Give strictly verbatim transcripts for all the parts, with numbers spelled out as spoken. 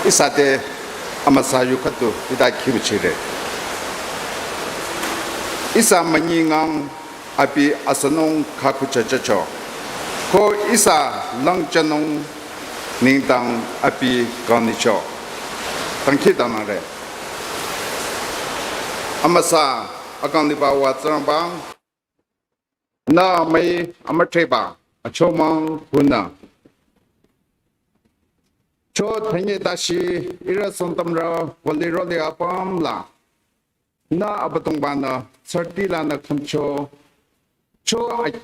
Ihsa te amüsa yu khüdu hita khibichire. Ihsa münyi ngang abi asanung khakucha chacho. Ko ihsa langchanung nengdang abi kangnicho. Dangkhidangnangre. Amüsa akang liba Uwa Tsingrangba. Nü amüi amütreba achomang kunü. Cho thanye dashi ihrü Sangtamrü wali roli apüm la. Nü Abüdongba-nü tsardi lanü khümcho. Cho a-,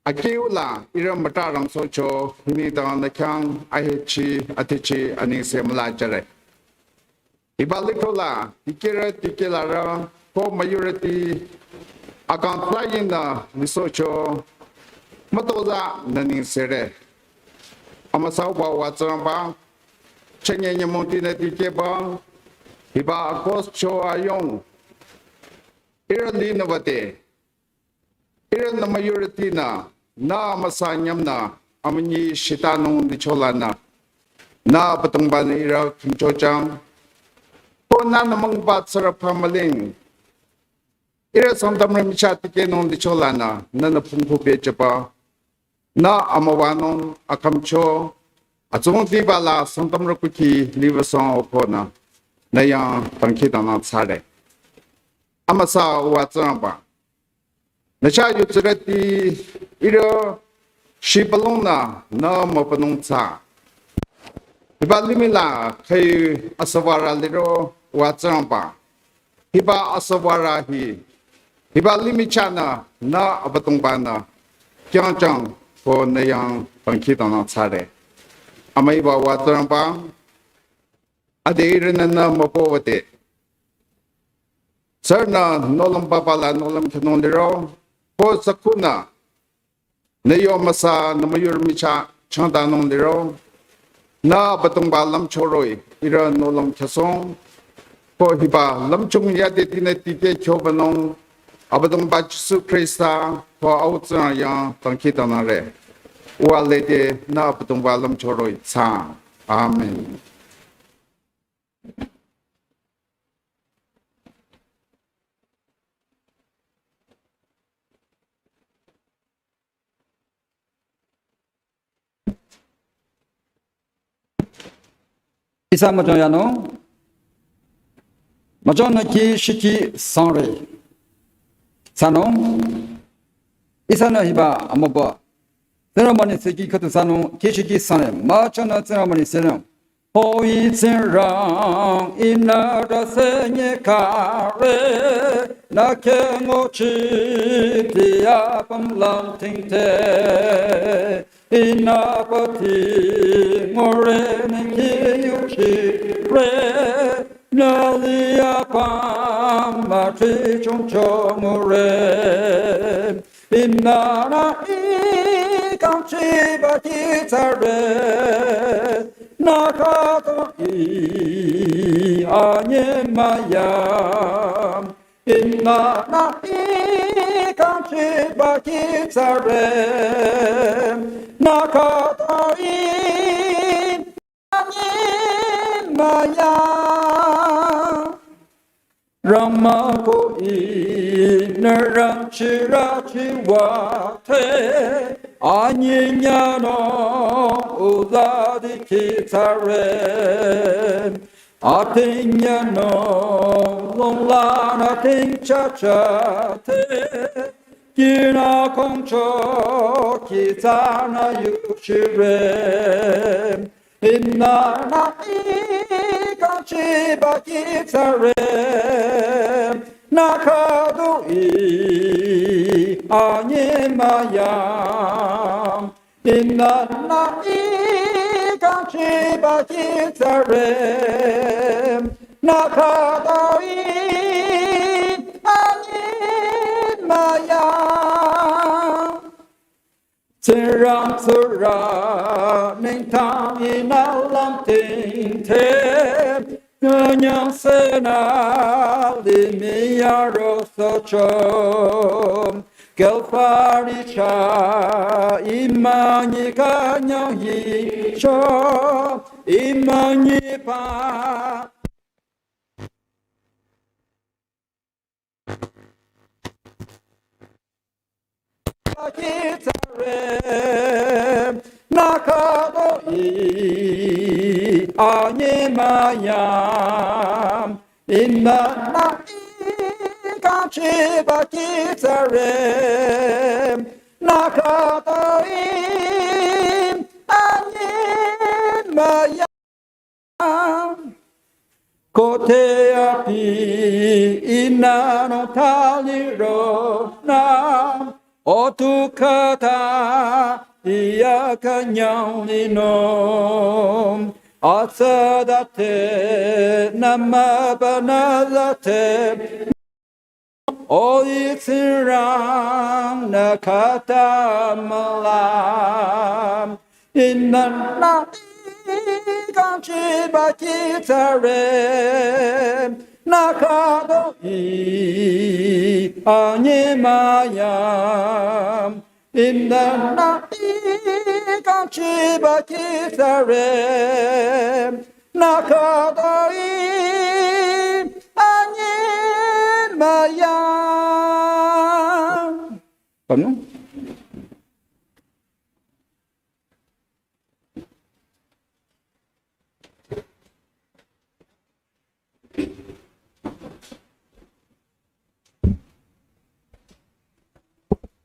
akeu la ihrü müta rangsohcho. Hini dang nü khyang ahechi atichi anengse müla jüre. Hiba lithro la, dikehrü dikehlarü, ko müyurüti, akang flying nü lisohcho, mütozah nü nengsere. Amüsa uba Uwa Tsingrangba, chünye nyümongtinü dikehba, hiba August cho ayong, ihrü linü wüde, ihrü nü müyurütinü, nü amüsa nyümnü, amünyi shitanung dicholanü. Nü Abüdongba-nü ihrü khümchochang. Ko nü nümangba tsürü phamüling. Ihrü Sangtamrü michah tikehnung dicholanü, nünü pungku pehjüba. Nü amüwanung akhümcho. Atsungdiba la Sangtamrü kukhi liwasang okonü. Nü yang dangkhidangnang thsare. Amüsa Uwa Tsingrangba. Nü chah yutsürüti ihrü shibülungnü nü mübünung thsa. Hiba limih la khüi asüwarü liro Uwa Tsingrangba. Hiba asüwarü hi. Hiba limih chahnü nü Abüdongba-nü. Kyangjang ko nü yang dangkhidangnang thsare. Amüiba Uwa Tsingrangba. Ade ihrünü nü mübüwüde. Sürünü nohlüm papa la nohlüm khyünung liro, ko sakhunü, nü yo amüsa nü müyurü michah changdanung liro, nü Abüdongba lümchoroh-i, ihrü nohlüm khyüsong, ko hiba lümchung yadetinü dikeh kyobanung, Abüdongba Jisu Khrista, ko Au Tsingrang yang dangkhidangnangre. Uwa lede nü Abüdongba lümchoroh-i thsa. Amen. Ihsa müchong yanung, müchongnü kih shikhi sangre thsanung, ihsanü hiba amübü Tsingrangba-nü seki khüdu thsanung, kih shikhi sangre, müchongnü Tsingrangba-nü thsanung. Hoi Tsingrang, ihnü drüse nyekare, nü khyang nguchiti apüm lümtingte. Ihnü pati ngure nü kih yuchire, nü li apüm mütri chungcho ngure. Ihnü nü ikang chiba kih thsare, nü khütoi anyemüyang. Ihnü nü ikang chiba kih thsare, nü khütoi anyemüyang. Rangmüko-i nü rangchirü chiwate, anyinyanung uzadi kih thsare. Atinyanung longlanü ating chachate, kinü kongcho kih thsanü yuchire. Ihnü nü ikang chiba kih thsare, nü khütoi anyemüyang. Ihnü nü ikang chiba kih thsare, nü khütoi anyemüyang. Tsingrang tsurü nengdang ihnü lümtingte, künyangsenü limih yarosohcho. Kalvari chah imünyi künyang hicho, Imanipa. Kitare, nakado i, anyi mayam, inana i, kachiba kitare, nakado i, anyi mayam. Kote api inano taliro na otukata iya kanyang lino. Atsadate namabanalate. O Tsingrang nü khata müla, inana i kangchiba kitare, nü khüdu i anyi mayam. Inana i kangchiba kitare, nü khüdu i anyi mayam. Pamno?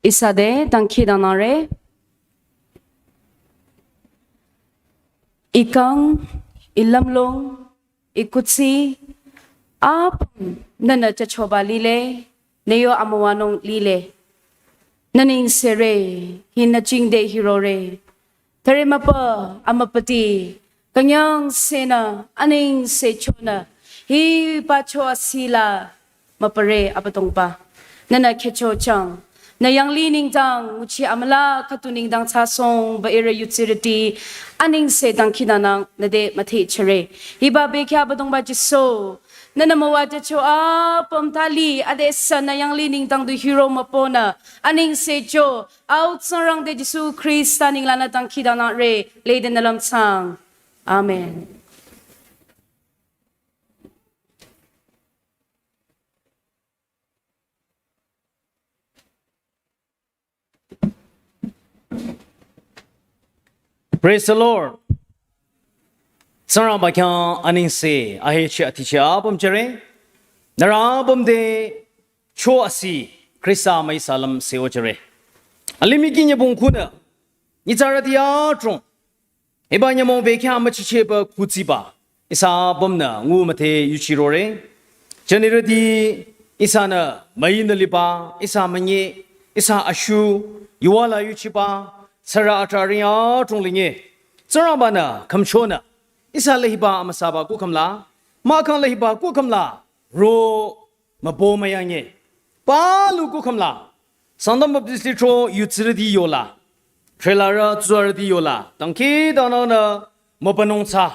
Ihsa te dangkhidangnangre. I kang, i lümlong, i kuthsi, apüm nünü chachoba lile, nü yo amüwanung lile. Nü nengsere, hi nü jingte hirore. Tare müpa, amüpati, künyangsenü, anengse chonü, hiba cho asila, müpare Abüdongba. Nünü khyücho chang. Nü yanglih nengdang, nguchi amüla khüdu nengdang thsasongba ihrü yudsirüti, anengse dangkhidangnang, nü te müthehchore. Hiba bekhyah Abüdongba Jisu. Nünü müwajücho apüm thali, adesü nü yanglih nengdang du hiro müponü, anengse cho, au Tsingrang te Jisu Khrista nenglanü dangkhidangnangre, lede nü lümchang. Amen. Praise the Lord. Tsingrangba khyang anengse, ahechi atichi apüm jüre. Nührü apüm te cho asi, Khrista amüi salam seo jüre. Alimih ki nyübong khunü, nyitsarüti adrong, hiba nyümong bekhyah müchichehba kuthsiba, ihsa apümnü ngu müdhe yuchirore. Jünirüti ihsanü müinü liba, ihsa münye, ihsa ashu, yuva la yuchiba, sürü atrari adrong linye. Tsingrangba-nü khümchonü, ihsa la hiba amüsaba kukhüm la, mahkhang la hiba kukhüm la, ro mübü müyangye. Palu kukhüm la, Sangtam Baptist Lithro yudsirüti yola, threlarü tsurüti yola, dangkhidangnangnü mübünung thsa.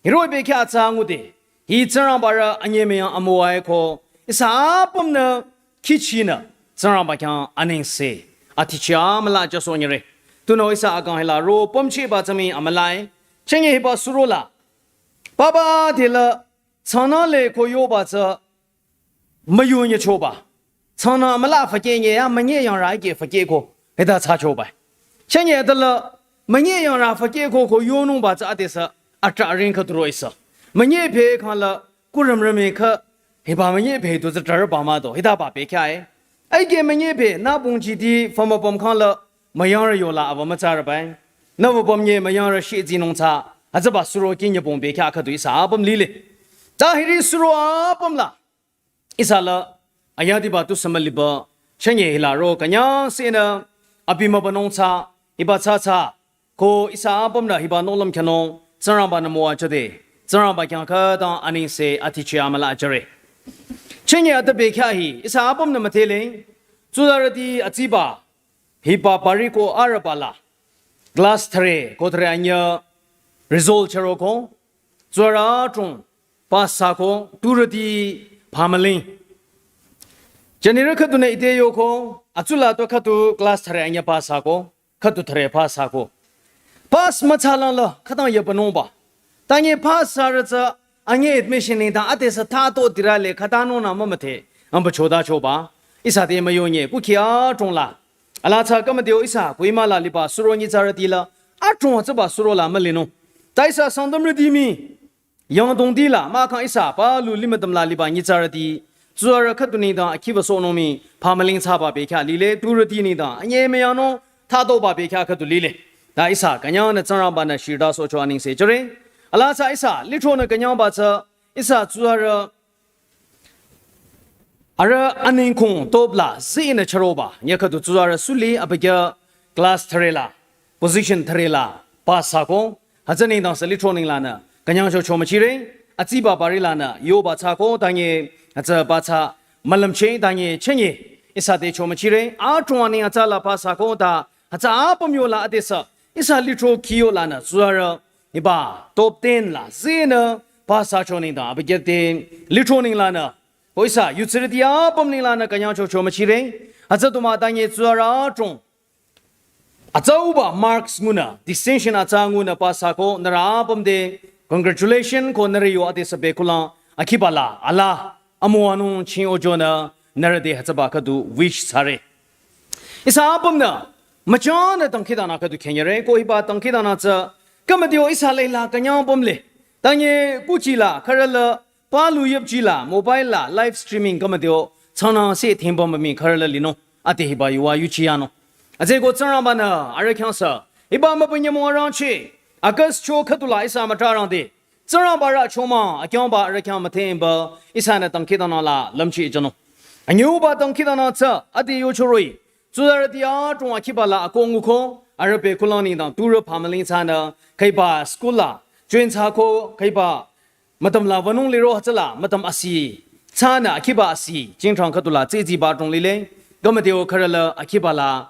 Hiroh-i bekhyah atsa ngude, hi Tsingrangba rü anyemüyang amüwa-i ko, ihsa apümnü khichinü, Tsingrangba khyang anengse, atichi amüla jüsohnyire. Tunüo ihsa akang hila ro pümchehba tsü mii amüla-i, chünye hiba suro la, papa dela, tsünü le ko yoba tsü, müyunyechoba. Tsünü amüla fükeh nye ya münye yangrü ake fükeh ko hita thsachoba. Chünye dela münye yangrü fükeh ko ko yonungba tsü adesü atrah ring khüdu roh-i sü. Münye phe khang la kurüm rüme khü hiba münye phe du tsü trarüba mah do hitaba bekhyah-i. Aike münye phe nü bongchiti fümüpüm khang la müyangrü yola aba mütsarüba-i. Nü wüpüm nye müyangrü shitsinung tsü hütsüba suro ki nyübong bekhyah khüdu ihsa apüm lile. Ta hiri suro apüm la. Ihsa la, ayadiba tusü müliba, chünye hila ro künyangsenü, abi mübünung thsa, hiba thsa thsa, ko ihsa apümnü hiba nohlüm khyünung, Tsingrangba-nü müwajüde, Tsingrangba khyang khütang anengse atichi amüla jüre. Chünye ata bekhyah hi, ihsa apümnü müdhele, tsurüti atsiba, hiba bari ko arüba la. Class three, ko three anyü result chüroko. Tsurü adrong pass thsako, turüti phamüling. Jünirü khüdunü ite yoko, atsula tu khüdu class three anyü pass thsako, khüdu three pass thsako. Pass müthsalang la, khütang yabünungba. Tanye pasarü tsü anye admission nengdang adesü thato tirale khatanung nü mümüdhe. Ambachodachoba. Ihsa te müyonye kukhi adrong la. Ala tsü kamadeo ihsa Kohima la liba suro nyitsarüti la. Adrong tsüba suro la mülinung. Ta ihsa Sangtamrüti mii yangdongti la mahkhang ihsa palu limüdüm la liba nyitsarüti. Tsuzarü khüdu nengdang akhiba sohnung mii phamüling thsaba bekhyah lile, turüti nengdang anye müyanung thatoba bekhyah khüdu lile. Ta ihsa künyangnü Tsingrangba-nü shirdasohcho anengse jüre. Ala tsü ihsa lithronü künyangba tsü ihsa tsuzarü arüh anengkhong top la zinü chüroba. Nyü khüdu tsuzarü suli abükyü class thüre la, position thüre la pasako. Hütsü nengdang sü lithro nenglanü künyangchocho müchire. Atsiba bari lanü yoba thsako tanye hütsü bathsa mülümche tanye chenye. Ihsa te cho müchire. Adrong aneng atsa la pasako ta hütsü apüm yola adesü ihsa lithro khiyo lanü tsuzarü hiba top ten la zinü pasacho nengdang abükyü te lithro nenglanü ko ihsa yutsirüti apüm nenglanü künyangchocho müchire. Hütsü du mah tanye tsuzarü adrong atsauba marks ngunü, distinction atsa ngunü pasako nührü apüm te congratulation ko nührü yo adesü bekhulang akhiba la ala amüwanung ching ojonü nührü te hütsüba khüdu wish thsare. Ihsa apümnü müchanü dangkhidangnang khüdu khenyere ko hiba dangkhidangnang tsü kamadeo ihsa le la künyang pümle. Tanye kuchi la khürü la palu yüpchi la mobile la live streaming kamadeo tsünü se themba mümii khürü la linung. Ade hiba yuwa yuchi yanung. Atsüko Tsingrangba-nü arüh khyang sü hiba mübü nyümong arangcheh August cho khüdu la ihsa mütrarangde Tsingrangba rü chomang akyangba arüh khyang müthehba ihsanü dangkhidangnang la lümcheh jünung. Anyüba dangkhidangnang tsü ade yochoroh-i tsuzarüti adrong akhiba la akoh nguko arüh bekhulang nengdang turü phamüling thsanü khüiba school la join thsako khüiba mütüm la wünung liro hütsüla mütüm asi thsanü akhiba asi jingtrang khüdu la tsitsi ba adrong lile. Kamadeo khürü la akhiba la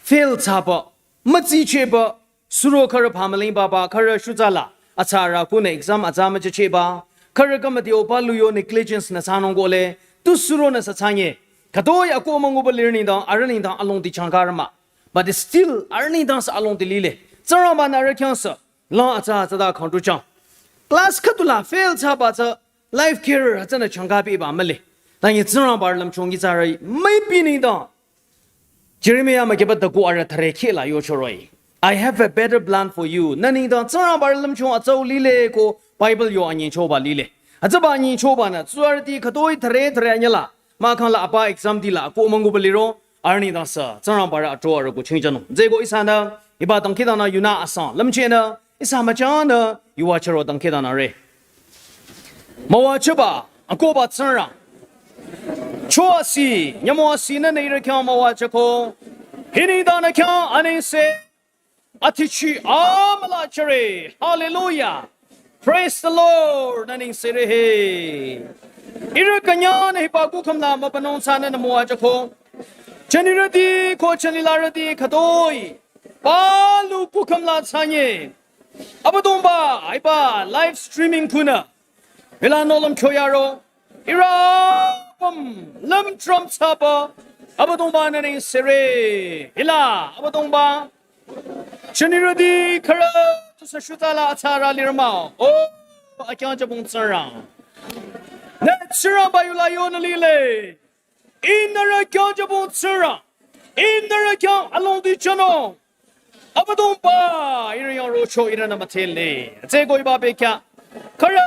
fail thsaba, mütsichehba, suro khürü phamüling baba khürü shutsa la atsarü kunü exam atsa müchehchehba, khürü kamadeo palu yo negligence nü thsanung kohle, tu suronü sü thsanye. Khütoi akoh münguba lirü nengdang arüh nengdang alongdi changkarü mah. But still arüh nengdang sü alongdi lile. Tsingrangba-nü arüh khyang sü lang atsa atsa da khangtuchang. Class khüdu la fail thsaba tsü life career hütsünü changkapiba mühle. Tanye Tsingrangba rü lümchung nyitsarü müipi nengdang Jeremiah mükiba daku arüh thüre kheh la yochoroh-i, I have a better plan for you. Nü nengdang Tsingrangba rü lümchung atsau lile ko Bible yo anyingchoba lile. Hütsüba anyingchoba-nü tsuzarüti khütoi thüre thüre anyüla mahkhang la apa exam ti la akoh münguba liro arüh nengdang sü Tsingrangba rü atro arüh kuching jünung. Tsüko ihsanü hiba dangkhidangnang yunü asang lümchehnü ihsa müchanü yuwa chüro dangkhidangnangre. Müwajüba akohba Tsingrang, cho asi nyümong asi nünü ihrü khyang müwajüko, hi nengdang nü khyang anengse atichi amüla jüre. Hallelujah. Praise the Lord. Nü nengsere he. Ihrü künyangnü hiba kukhüm la mübünung thsanü nü müwajüko, jünirüti ko jünilarüti khütoi palu kukhüm la thsanye. Abüdongba hiba live streaming khunü hila nohlüm kyoyaro, ihrü apüm lümtram thsaba Abüdongba-nü nengsere. Hila Abüdongba jünirüti khürü tusü shutsa la atsarü lirü mah-o. O akyangjübong Tsingrang, nü Tsingrangba yula yonü lile. Ihnü nührü kyangjübong Tsingrang, ihnü nührü khyang alongdi jünung. Abüdongba ihrü yang rocho ihrünü müdhele. Tsüko hiba bekhyah khürü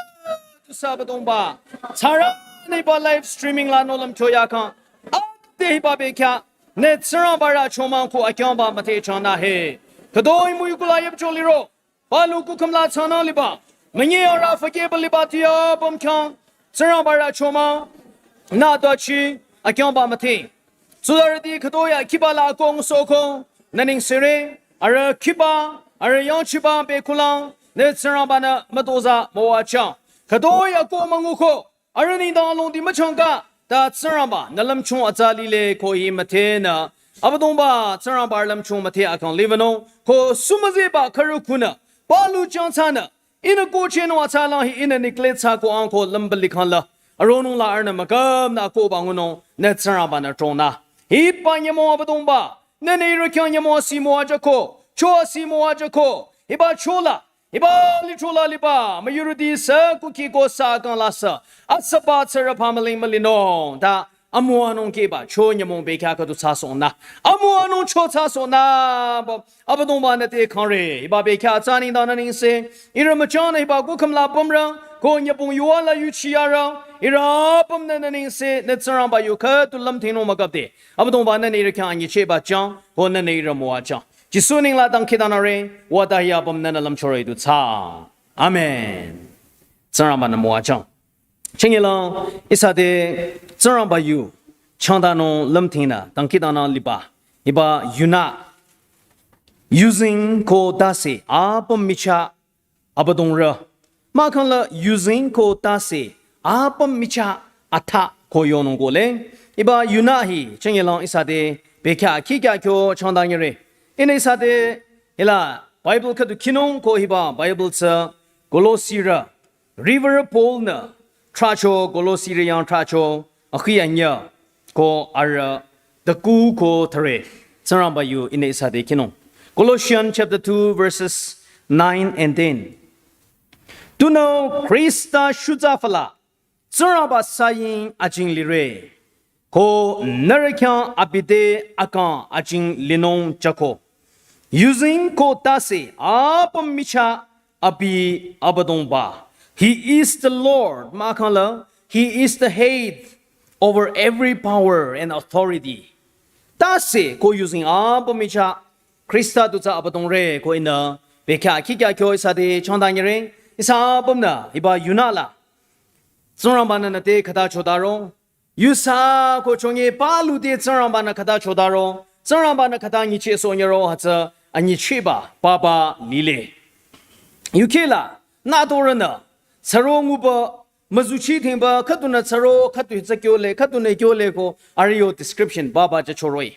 tusü Abüdongba, tsarünü hiba live streaming la nohlüm kyoyakhang, ade hiba bekhyah nü Tsingrangba rü chomang ko akyangba müdhechangnü he. Khütoi müyukula yüpcho liro palu kukhüm la thsanü liba, münyi arü fükeba liba ti apüm khyang Tsingrangba rü chomang, nü aduchi akyangba müdhe. Tsuzarüti khütoi akhiba la akoh ngusohko nü nengsere. Arüh khiba, arüh yangchiba bekhulang nü Tsingrangba-nü mütozah müwajüng. Khütoi akoh münguko arüh nengdang alongdi müchangka, ta Tsingrangba-nü lümchung atsa lile ko hi müdhenü, Abüdongba Tsingrangba rü lümchung müdhe akang liwünung ko sumüzeba khürü khunü palu chang thsanü, ihnü kohchehnung atsalang hi ihnü neglect thsako ang ko lümba likhang la aronung la arühnü mükümnü akohba ngunung nü Tsingrangba-nü trongnü. Hiba nyümong Abüdongba, nünü ihrü khyang nyümong asi müwajüko, cho asi müwajüko, hiba cho la Hiba lithro la liba müyurüti sü kukhi ko sa kang la sü, atsaba tsürü pamaling mülinung ta amüwanung keba cho nyümong bekhyah khüdu thsasohnü. Amüwanung cho thsasohnü. Ba, Abüdongba nü te kangre. Hiba bekhyah thsanü nengdang nü nengse, ihrü müchangnü hiba kukhüm la pümrü, ko nyübong yuva la yuchiyarü, ihrü apümnü nü nengse, nü Tsingrangba yu khüdu lümthingnung mükapde, Abüdongba nünü ihrü khyang anyichehba chang, ko nünü ihrü müwajang. Jisu neng la dangkhidangnangre, wüda hi apüm nünü lümchore du thsa. Amen. Tsingrangba nü müwajang. Chünye lang ihsa te Tsingrangba yu changdanung lümthingnü dangkhidangnang liba, hiba yunü, yuzeng ko tase apüm michah Abüdongrü. Mahkhang la yuzeng ko tase apüm michah atha ko yonung kohle. Hiba yunü hi chünye lang ihsa te bekhyah khikhyah kyo changdanyire. Ihnü ihsa te hila Bible khüdu khinung ko hiba Bible tsü Kolosirü, riwürü Paul nü thrahcho, Kolosirü yang thrahcho, akhi anyüh ko arüh tüku ko thüre. Tsingrangba yu ihnü ihsa te khinung. Colossians chapter two verses nine and ten. Tunüo Khrista shutsa füla Tsingrangba saying ajing lire. Ko nührü khyang abi te akang ajing linung jüko. Yuzeng ko tase apüm michah abi Abüdongba. He is the Lord. Mahkhang la, He is the head over every power and authority. Tase ko yuzeng apüm michah Khrista du tsü Abüdongre ko ihnü bekhyah khikhyah kyo ihsa te changdanyire. Ihsa apümnü hiba yunü la Tsingrangba nü nü te khüta chodaro. Yusa ko chonye palu te Tsingrangba nü khüta chodaro. Tsingrangba nü khüta nyichehsohnyüro hütsü anyichehba papa lile. Yukheh la nütorünü tsüro nguba müzuchi thingba khüdunü tsüro khüdu hitsü kyole khüdunü kyole ko arüh yo description papa jüchoroh-i.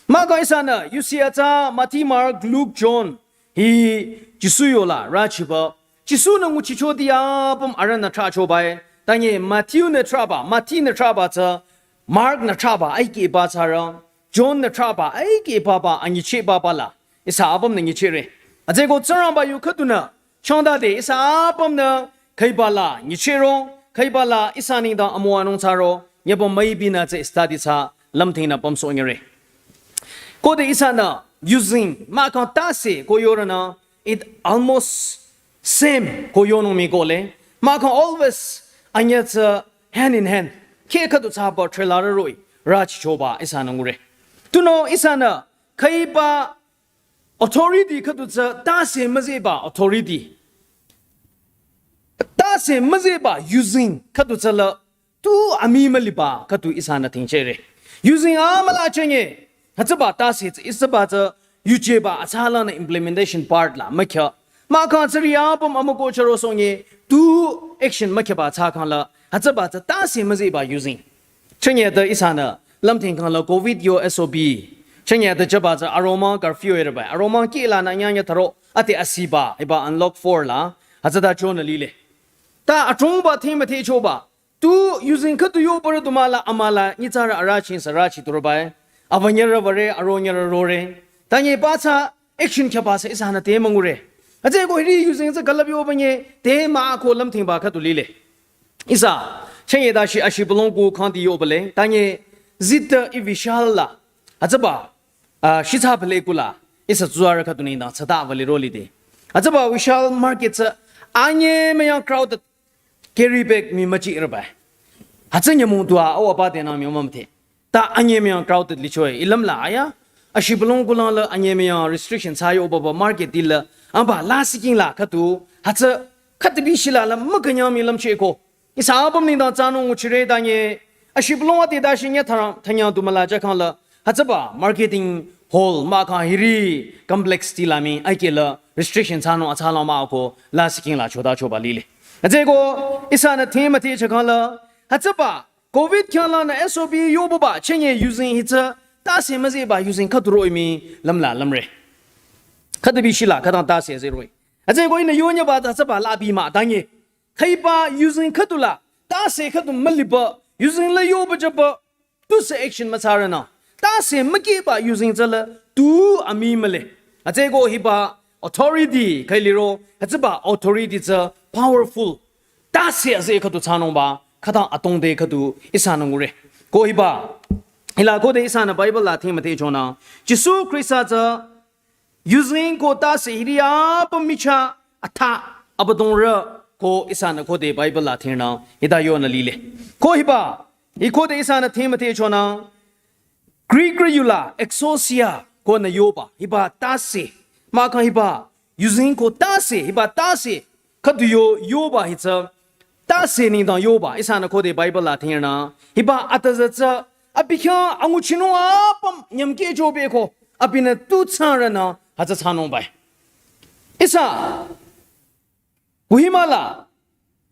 Mahkhang ihsanü yusi atsa Matthew, Mark, Luke, John hi Jisu yola rüchiba. Jisu nü nguchichoti apüm arühnü thrahchoba-i. Tanye Matthew nü thrahba, Matthew nü thrahba tsü, Mark nü thrahba aikehba tsürü, John nü thrahba aikehba ba anyichehba ba la ihsa apümnü nyichehre. Hütsüeko Tsingrangba yu khüdunü changdade ihsa apümnü khüiba la nyichehro, khüiba la ihsa nengdang amüwanung thsaro, nyübong müibinü tsü study thsa lümthingnü pümsohnyüre. Khode ihsanü yuzeng mahkhang tase ko yorünü, it almost same ko yonung mii kohle. Mahkhang always anyüh tsü hand in hand, kheh khüdu thsaba threlarü roh-i rüchichoba ihsanü ngure. Tunüo ihsanü khüiba authority khüdu tsü tase müzehba authority, tase müzehba yuzeng khüdu tsü la tu amii müliba khüdu ihsanü thingchehre. Yuzeng amüla chünye hütsüba tase tsü ihsaba tsü yujeba atsa lanü implementation part la mükhyah. Mahkhang tsüri apüm amüko chürosohnye tu action mükhyahba atsa khang la hütsüba tsü tase müzehba yuzeng. Chünye de ihsanü lümthing khang la covid yo S O P. Chünye de jüba tsü aroma curfew-i rübai. Aroma kih lanü nyanya tharo ate asiba hiba unlock four la hütsüta chonü lile. Ta atrongba thing müthehchoba tu yuzeng khüdu yobarü du mahla amüla nyitsarü arüching sü rüchi turübai. Abünyürü würe, aronyürü rore. Tanye ba tsü action khyahba sü ihsanü te müngure. Hütsüeko hiri yuzeng tsü külüp yoba nye te mah ko lümthingba khüdu lile. Ihsa chünye dashi ashibülung ku khangdi yobale. Tanye zita i Vishal la hütsüba, ah, shitsa pale kula ihsa tsuzarü khüdu nengdang tsüta wali roli de. Hütsüba Vishal market tsü anyemüyang crowded, carry bag mii müchirübai. Hütsü nyümong tua awa ba denü mii mümüthe. Ta anyemüyang crowded lichoe. I lümla aya, ashibülung kulang la anyemüyang restriction thsa yoba ba market dila, amba lasihking la khüdu hütsü khüdu bishila la mükünyang mii lümchehko. Ihsa apüm nengdang thsanung nguchire tanye. Ashibülung ate dashi nyü tharang thanyang du müla jükhang la hütsüba marketing hall mahkhang hiri complex ti la mii aikeh la restriction thsanung atsa la mah ko lasihking la chotachoba lile. Hütsüeko ihsanü thing müthehchehkhang la hütsüba covid khyang lanü S O P yobuba chünye yuzeng hi tsü tase müzehba yuzeng khüdu roh-i mii lümla lümre. Khüdu bishila khütang tase zeh roh-i. Hütsüeko ihnü yonyüba ta hütsüba labi mah tanye. Khüiba yuzeng khüdu la tase khüdu müliba yuzeng la yoba jüba tusü action müthsarünü tase mükehba yuzeng tsü la tu amii müle. Hütsüeko hiba authority khüi liro, hütsüba authority tsü powerful. Tase aze khüdu thsanungba, khütang atongde khüdu ihsanü ngure. Ko hiba, hila khode ihsanü Bible la thing müthehchonang, Jisu Khrista tsü yuzeng ko tase hiri apüm michah atha abüdongrü ko ihsanü khode Bible la thingnang, hita yonü lile. Ko hiba, hi khode ihsanü thing müthehchonang, Greek rü yula exousia konü yoba, hiba tase, mahkhang hiba yuzeng ko tase, hiba tase, khüdu yo yoba hi tsü, tase nengdang yoba, ihsanü khode Bible la thingnang, hiba atüzü tsü, abi khyang anguchinung apüm nyümkehchobe ko, abinü tu thsarünü hütsü thsanungbai. Ihsa, Kohima la,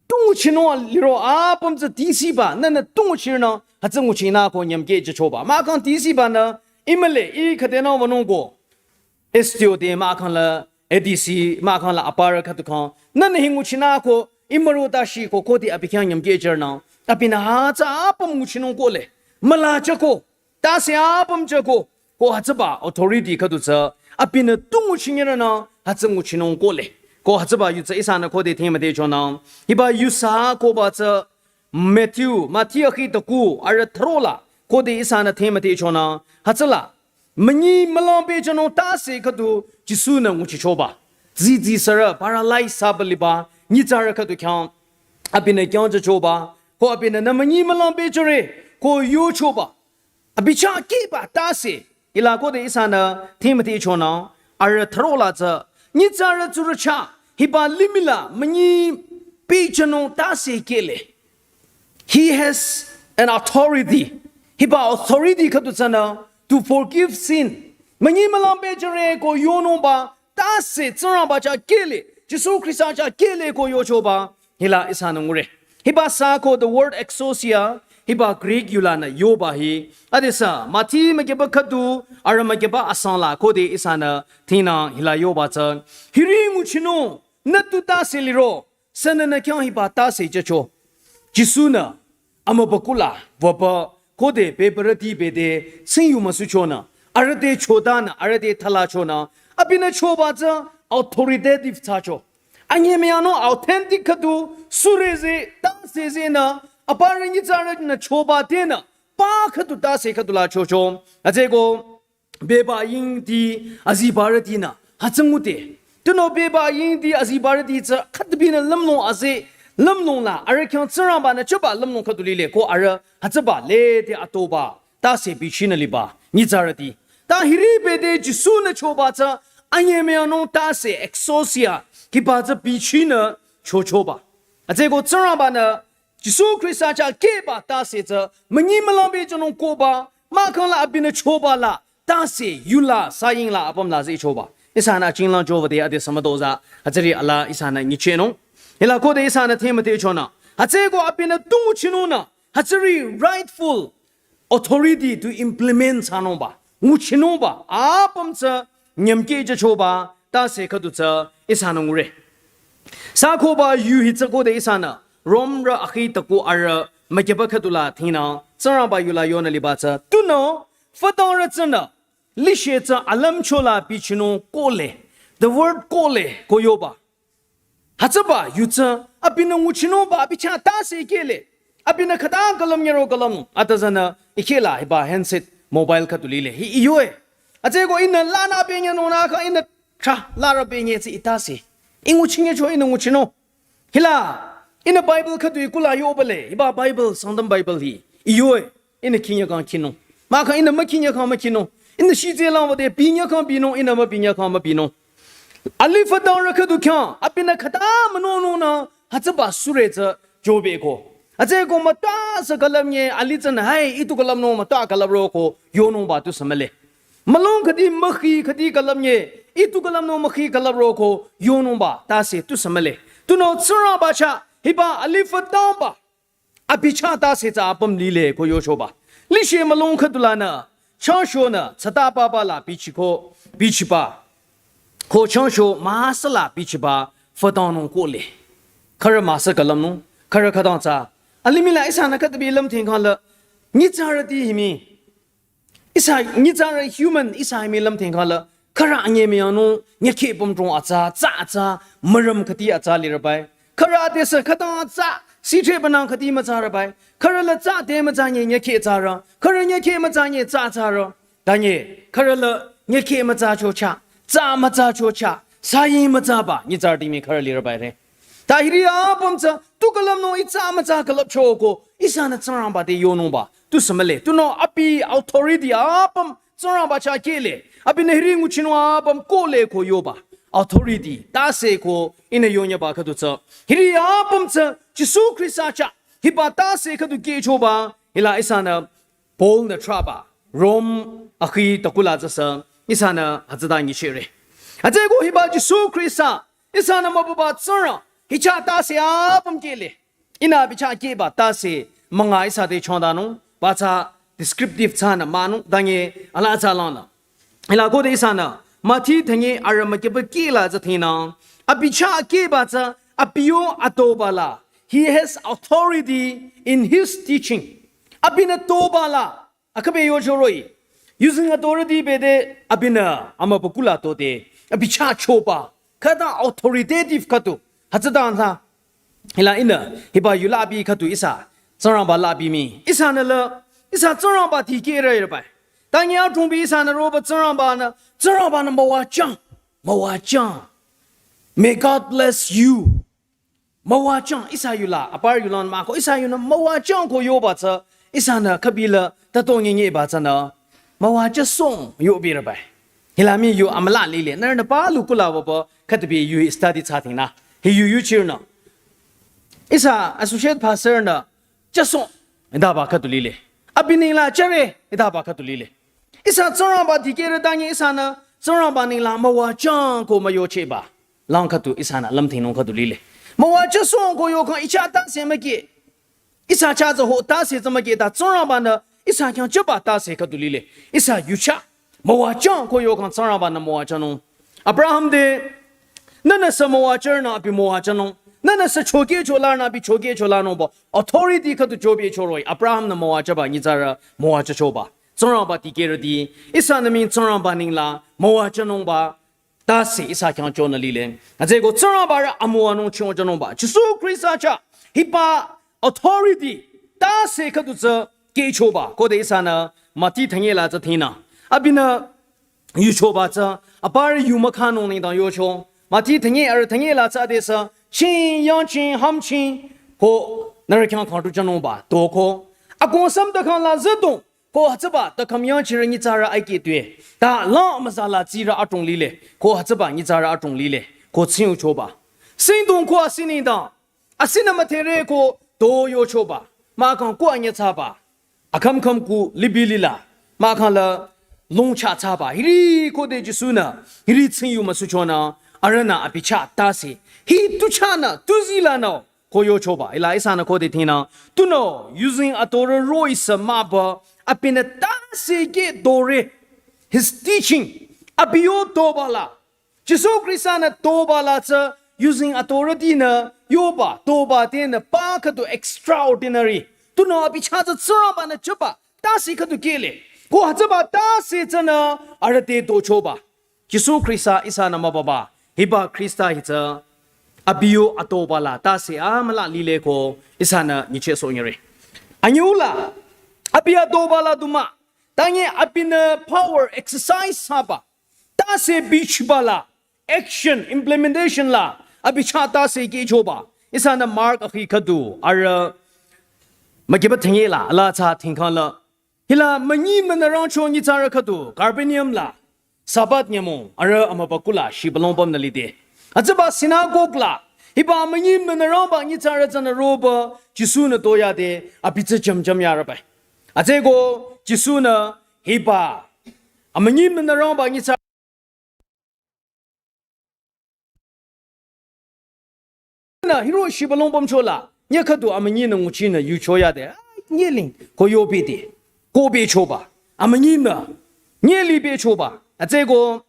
tu nguchinung liro apüm tsü tisiba, nünü tu nguchinung, hütsü nguchinung ko nyümkehjüchoba. Mahkhang tisibanü, imale, i khüdenü wünung ko, S T O te mahkhang la, A D C, mahkhang la aparü khüdu khyang, nünü hi nguchinung ko, imüro tashi ko, khode abi khyang nyümkehjünang, abinü hütsü apüm nguchinung kohle, müla jüko, tase apüm jüko, ko hütsüba authority khüdu tsü, abinü tu nguchinyerünü, hütsü nguchinung kohle. Ko hütsüba yu tsü ihsanü khode thing müthehchonang, hiba yusa koba tsü, Matthew, Matthew akhi taku, arüh thüro la, khode ihsanü thing müthehchonang, hütsüla, münyi mülang pehjünung tase khüdu Jisu-nü nguchichoba. Zi zi sürü paralyze thsaba liba, nyitsarü khüdu khyang, abinü kyangjüchoba, ko abinü nü münyi mülang pehjüre, ko yochoba. Abi chah kehba tase, hila khode ihsanü thing müthehchonang, arüh thüro la tsü, nyitsarü tsurü chah, hiba limih la münyi pehjünung tase kehle. He has an authority. Hiba authority khüdu tsünü to forgive sin. Münyi mülang pehjüre ko yonungba tase Tsingrangba chah kehle, Jisu Khrista chah kehle ko yochoba, hila ihsanü ngure. Hiba sü ko the word exousia, hiba Greek yulanü yoba hi. Adesü, Mati mükyüba khüdu, arüh mükyüba asang la khode ihsanü thingnang hila yoba tsü. Hiri nguchinung, nü tu tase liro, sünü nü khyang hiba tase jücho. Jisu-nü, amübükuh la, wüba, khode bebürüti bete, sing yu müsuchonü, arüh te chotanü, arüh te thalachonü, abinü choba tsü authoritative thsacho. Anyemüyangnung authentic khüdu, sürü ze, tase zenü, aparü nyitsarünü choba tenü, pa khüdu tase khüdu la chocho. Hütsüeko, beba yingti azibarütinü, hütsü ngude. Tunüo beba yingti azibarüti tsü khütabinü lümlong aze, lümlong la, arüh khyang Tsingrangba-nü choba lümlong khüdu lile ko arüh, hütsüba lede atoba, tase bichinü liba, nyitsarüti. Ta hiri bete Jisu-nü choba tsü, anyemüyangnung tase exousia, hiba tsü bichinü chochoba. Hütsüeko Tsingrangba-nü, Jisu Khrista chah kehba tase tsü, münyi mülang pehjünung koba, mahkhang la abinü choba la, tase, yula, saying la, apüm la zi choba. Ihsanü jinglang jowüde ade samüdo tsü, hütsüri ala ihsanü nyichehnung. Hila khode ihsanü thing müthehchonang. Hütsüeko abinü tu nguchinungnü, hütsüri rightful authority to implement thsanungba, nguchinungba, apüm tsü nyümkehjüchoba, tase khüdu tsü ihsanü ngure. Sü koba yu hi tsü khode ihsanü, Romrü akhi taku arüh, mükyüba khüdu la thingnang, Tsingrangba yula yonü liba tsü, tunüo, fütangrü tsünü, lishe tsü alümcho la bichinung kohle, the word kohle, ko yoba. Hütsüba yu tsü, abinü nguchinungba abi chah tase kehle. Abinü khüta külüm nyero külüm. Atüzünü, ikhe la hiba handset mobile khüdu lile. Hi i yoe. Hütsüeko ihnü lanü abi nyenungnü kha ihnü trah larü abi nye tsü i tase. I nguchinyecho ihnü nguchinung. Hila, ihnü Bible khüdu i kula yobale. Hiba Bible, Sangtam Bible hi. I yoe. Ihnü khinyekang khinung. Mahkhang ihnü mükhinyekang mükhinung. Ihnü shitse langwüde binyekang binung, ihnü mübinyekang mübinung. Alih fütangrü khüdu khyang, abinü khüta münungnungnü, hütsüba sürü tsü jobeko. Hütsüeko mütasa külümnye, alih tsünü, hai, itu külümnung müta külüpro ko, yonungba tusü mühle. Mülung khüdi mükhi khüdi külümnye, itu külümnung mükhi külüpro ko, yonungba, tase tusü mühle. Tunüo Tsingrangba chah, hiba alih fütangba. Abi chah tase tsü apüm lile ko yochoba. Lishe mülung khüdu lanü, changshonü, tsata papa la bichiko, bichiba. Ko changsho müsa la bichiba, fütangnung kohle. Khürü müsa külümnung, khürü khütang tsü. Alimih la ihsanü khütabi lümthingkhang la, nyitsarüti himi. Ihsa, nyitsarü human, ihsa himi lümthingkhang la, Khürü anyemüyangnung, nyükhe pümdrong atsa, tsa atsa, mürüm khüti atsa lirübai. Khürü adesü khütang atsa, sithe banang khüti mütsarübai. Khürü la tsa te mütsanye nyükhe tsarü. Khürü nyükhe mütsanye tsa tsarü. Tanye, khürü la nyükhe mütsachocha, tsa mütsachocha, sayi mütsaba, nyitsarüti mii khürü lirübaire. Ta hiri apüm tsü, tu külüpnung itsa mütsa külüpchoko, ihsanü Tsingrangba te yonungba, tusü mühle, tunüo abi authority apüm, Tsingrangba chah kehle, abinü hiri nguchinung apüm kohle ko yoba, authority, tase ko ihnü yonyüba khüdu tsü, hiri apüm tsü, Jisu Khrista chah, hiba tase khüdu kehchoba, hila ihsanü, Paul-nü thraba, Rom akhi takula tsüsü, ihsanü hütsüta nyichehre. Hütsüeko hiba Jisu Khrista, ihsanü mübüba Tsingrang, hichah tase apüm kehle. Ihnü abi chah kehba tase münga ihsa te chongdanung, ba tsü descriptive tsünü münung, tanye ala tsü langnü. Hila khode ihsanü, Mathi tanye arü mükiba kihla tsü thingnang, abi chah kehba tsü, abi yo atoba la, he has authority in his teaching. Abinü toba la, akhabe yocho roh-i. Using authority bede abinü amübükuh la tode. Abi chah choba. Khüta authoritative khüdu. Hütsüta nü. Hila ihnü. Hiba yula abi khüdu ihsa. Tsingrangba la abi mii. Ihsanü la. Ihsa Tsingrangba tikehre rübai. Tanye adrongbi ihsanü roba Tsingrangba-nü. Tsingrangba-nü müwajang. Müwajang. May God bless you. Müwajang, ihsa yula, apar yulan mah ko, ihsa yunü müwajang ko yoba tsü, ihsanü khübi la, tato nyenye ba tsünü, müwajasong yobi rübai. Hila mii yu amüla lile, nührünü palu kula waba, khütabi yu study thsa thingnü. Hi yu yuchirnü. Ihsa associate pastor-nü, jasong, hita ba khüdu lile. Abi ninglang jüre, hita ba khüdu lile. Ihsa Tsingrangba tikehre tanye ihsanü, Tsingrangba ninglang müwajang ko müyochehba. Lang khüdu ihsanü lümthingnung khüdu lile. Müwajasong ko yokhang ihsa tase müke. Ihsa chah tsü ho tase tsü müke ta Tsingrangba-nü ihsa khyang jüba tase khüdu lile. Ihsa yuchah. Müwajang ko yokhang Tsingrangba-nü müwajanung. Abraham te, nühnüsü müwajarnü abi müwajanung. Nühnüsü chokehcholarnü abi chokehcholanungba. Authority khüdu chobe choroh-i. Abraham-nü müwajaba nyitsarü müwajachoba. Tsingrangba tikehrüti. Ihsanü mii Tsingrangba ninglang müwajanungba. Tase ihsa khyang chonü lile. Hütsüeko Tsingrangba rü amüwanung chonü janungba. Jisu Khrista chah. Hiba authority. Tase khüdu tsü kehchoba. Khode ihsanü Mathi tanye la tsü thingnü. Abinü yuchoba tsü. Apar yu mükhanung nengdang yocho. Mathi tanye arü tanye la tsü adesü. Ching, yangching, hamching. Ko nührü khyang khangtu janungba. Toko. Akong sam takhang la züdong. Ko hütsüba, ta khümyang chirü nyitsarü aike tue. Ta lang amüsa la tsirü adrong lile. Ko hütsüba nyitsarü adrong lile. Ko tsingyuchoba. Singdong ko asi nengdang. Asinü müdhere ko to yochoba. Mahkhang ko anyütsaba. Akhümkhüm ku libi lila. Mahkhang la longcha thsaba. Hiri khode Jisu-nü. Hiri tsingyu müsuchonü. Arühnü abi chah tase. Hi tu chahnü, tu zilanü. Ko yochoba, hila ihsanü khode thingnü, tunüo, using authority roh-i sü müba, abinü tase keh dore, his teaching, abi yo toba la. Jisu Khrista-nü toba la tsü, using authority-nü, yoba, toba tenü, pa khüdu extraordinary. Tunüo abi chah tsü Tsingrangba-nü jüba, tase khüdu kehle. Ko hütsüba tase tsünü, arüh te tochoba. Jisu Khrista ihsanü mübüba, hiba Khrista hi tsü, abi yo atoba la, tase amüla lile ko, ihsanü nyichehsoh nyire. Anyüla, abi atoba la du mah, tanye abinü power exercise thsaba, tase bichiba la, action, implementation la, abi chah tase kehchoba, ihsanü Mark akhi khüdu, arüh, mükiba tanye la, ala tsü thingkhang la, hila münyimnü nü rangcho nyitsarü khüdu, Capernaum la, Sabbath nyümong, arüh amübükuh la, shibülung pümnü lide. Hütsüba synagogue la, hiba amünyimnü nü rangba nyitsarü tsünü roba, Jisu-nü toyade, abi tsü jümjüm yarübai. Hütsüeko, Jisu-nü, hiba, amünyimnü nü rangba nyitsarü nü hiro shibülung pümcho la, nye khüdu amünyinü nguchinü yucho yade, a, nye ling, ko yobide, ko bechoba, amünyinü, nye libechoba, hütsüeko,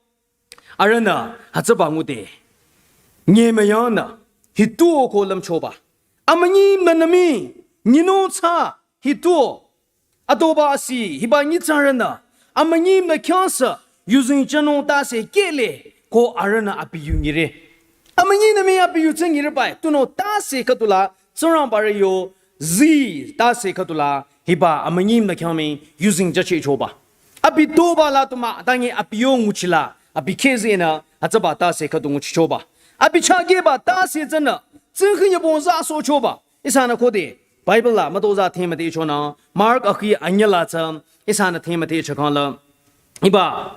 arühnü, hütsüba ngude, nye müyangnü, hituo ko lümchoba, amünyinü nü mii, nyinung tsü, hituo, atoba asi, hiba nyitsarünü, amünyinü khyang sü, yuzeng jünung tase kehle ko arühnü abi yu nyire. Amünyinü mii abi yu tsü nyire bai, tunüo tase khüdula, Tsingrangba rü yo, zi tase khüdula, hiba amünyinü khyang mii yuzeng jüchehchoba. Abi toba la tu mah, tangi abi yo nguchila, abi khezenü, hütsüba tase khüdu nguchichoba. Abi chakeba tase tsünü, tsingkhi nyübong za sochoba. Ihsanü khode, Bible la, mütozah themüdhe chonü, Mark akhi anyüla tsü, ihsanü themüdhe chakangla. Hiba,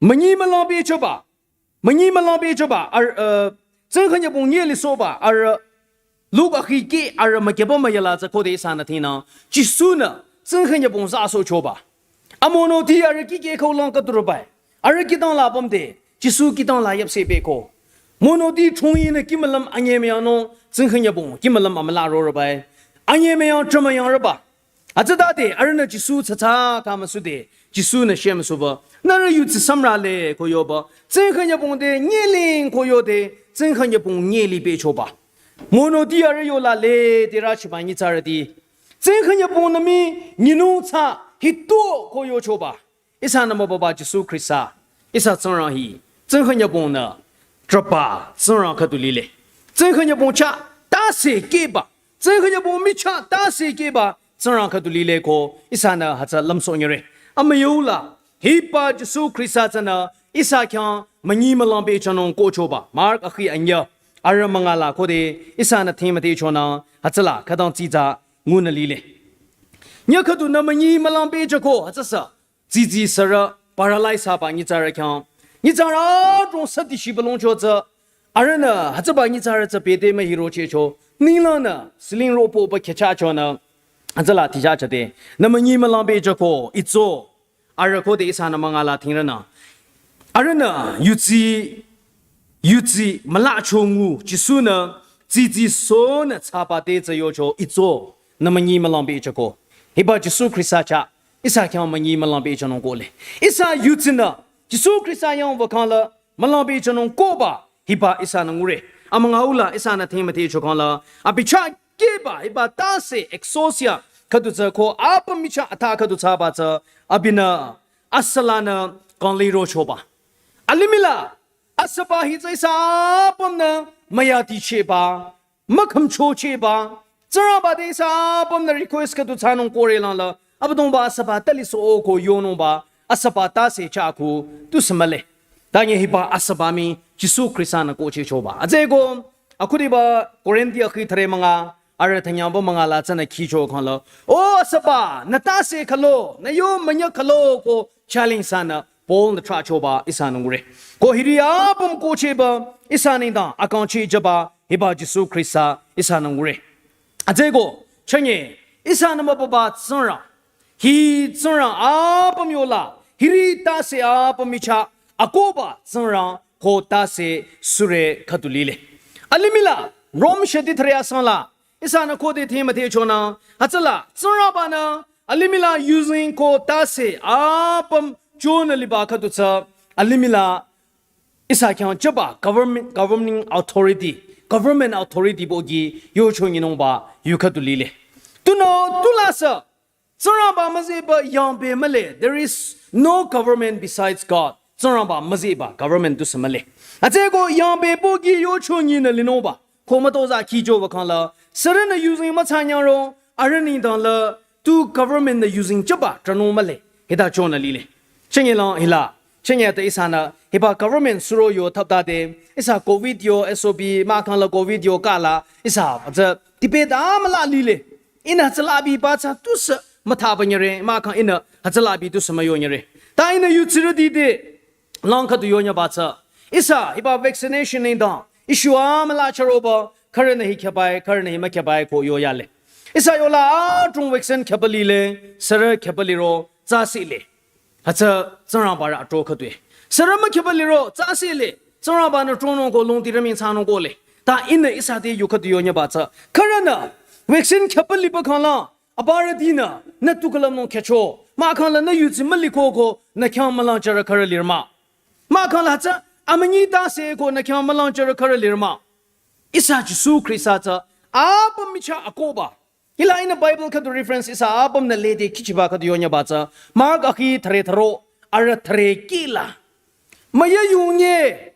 münyi mülang pehchoba. Münyi mülang pehchoba. Ar, uh, tsingkhi nyübong nyeli soba. Ar, uh, Luk akhi ke, ar, uh, mükeba müyala tsü khode ihsanü thinü. Jisu-nü, tsingkhi nyübong za sochoba. Amonoti arüh kih keh khüu lang khüdu rübai. Arüh kihtang la pümde, Jisu kihtang la yüpseh pehko. Monoti chungyinü kih mülüm anyemüyangnung, tsingkhi nyübong, kih mülüm amüla ro rübai. Anyemüyang chümüyang rüba. Hütsütade, arühnü Jisu tsatsa khamüsude, Jisu-nü shemüsuba. Nührü yutsi samrale ko yoba. Tsingkhi nyübong te, nyeling ko yode, tsingkhi nyübong nyeli pehchoba. Monoti arüh yola le, te rüchiba nyitsarüti. Tsingkhi nyübongnü mii, nyinung tsü, hito ko yochoba. Ihsanü mübüba Jisu Khrista. Ihsa Tsingrang hi. Tsingkhi nyübongnü. Trahba. Tsingrang khüdu lile. Tsingkhi nyübong chah. Tase keba. Tsingkhi nyübong michah. Tase keba. Tsingrang khüdu lile ko. Ihsanü hütsü lümsoh nyire. Amüyula. Hiba Jisu Khrista tsünü. Ihsa khyang münyi mülang pehjünung kohchoba. Mark akhi anyü. Arüh müngala khode. Ihsanü themüdhe chonü. Hütsüla. Khütang tsitsa. Ngunü lile. Nyü khüdunü münyi mülang pehjüko. Hütsüsü. Tsitsi sürü paralyze thsaba nyitsarü khyang. Nyitsarü adrong sü dishi balongcho tsü. Arühnü hütsüba nyitsarü tsü bete mühirochehcho. Ninglangnü ceiling ropoba khehchachonü. Hütsüla tijachade. Nü münyi mülang pehjüko itso. Arüh khode ihsanü müngala thingrünü. Arühnü yutsi, yutsi mülacho ngu Jisu-nü tsitsi sonü thsaba te tsü yocho itso. Nü münyi mülang pehjüko. Hiba Jisu Khrista chah. Ihsa khyang münyi mülang pehjünung kohle. Ihsa yutsinü. Jisu Khrista yang wükangla mülang pehjünung kohba. Hiba ihsanü ngure. Amüngaula ihsanü themüdhe chokangla. Abi chah keba hiba tase exousia. Khüdu tsü ko apüm michah atha khüdu thsaba tsü. Abinü asülanü kanglirochoba. Alimihla. Asüba hi tsü ihsa apümnü müyatichehba. Mükümchochehba. Tsingrangba te ihsa apümnü request khüdu thsanung kore langla. Abüdongba asüba talisoh ko yonungba. Asüba tase chah khu tusü mühle. Tanye hiba asüba mii Jisu Khrista-nü kohchehchoba. Hütsüeko akhudiba Korinti akhi thüre münga. Arüh thanyangba müngala tsünü khicho khangla. O asüba, nü tase khülo, nü yo münya khülo ko challenge thsanü. Paul-nü trahchoba ihsanü ngure. Ko hiri apüm kohchehba ihsa nengdang akangchehjüba hiba Jisu Khrista ihsanü ngure. Hütsüeko, chünye, ihsanü mübüba Tsingrang. Hi Tsingrang apüm yola, hiri tase apüm michah, akohba Tsingrang ko tase sürü khüdu lile. Alimihla, Rom shadi thüre asangla, ihsanü khode themüdhe chonü, hütsüla, Tsingrangba-nü, alimihla yuzeng ko tase apüm chonü liba khüdu tsü, alimihla ihsa khyang jüba government, governing authority, government authority bogi yocho nyinungba yu khüdu lile. Tunüo tulasü, Tsingrangba müzehba yangpü mühle. There is no government besides God. Tsingrangba müzehba government tusü mühle. Hütsüeko yangpü bogi yocho nyinü linungba. Ko mütozah khijo wükangla. Sürünü yuzeng müthsanyangro. Arüh nengdang la tu government-nü yuzeng jüba tranung mühle. Hita chonü lile. Chünye lang hila. Chünye ta ihsanü hiba government suro yo thaptade. Ihsa covid yo S O P mahkhang la covid yo kala. Ihsa tsü debate amüla lile. Ihnü hütsüla biba tsü tusü müthaba nyire. Mahkhang ihnü hütsüla bi tusü müyo nyire. Ta ihnü yutsirüti te lang khüdu yonyüba tsü. Ihsa hiba vaccination nengdang. Issue amüla chüroba, khürünü hi khyabai, khürünü hi mükhyabai ko yoyale. Ihsa yola adrong vaccine khyaba lile, sürü khyaba liro, tsasile. Hütsü Tsingrangba rü atro khüdue. Sürü mükhyaba liro, tsasile. Tsingrangba-nü tronung ko longtirü mii thsanung kohle. Ta ihnü ihsa te yu khüdu yonyüba tsü. Khürünü, vaccine khyaba liba khangla, aparütinü, nü tu külümnung khyücho. Mahkhang la nü yutsi müliko ko, nü khyang mülangjürü khürü lirü mah. Mahkhang la hütsü, amünyi tase ko nü khyang mülangjürü khürü lirü mah. Ihsa Jisu Khrista tsü, apüm michah akohba. Hila ihnü Bible khüdu reference ihsa apümnü lede kihchiba khüdu yonyüba tsü Mark akhi thüre thüro arüh thüre kihla. Müyü yunye,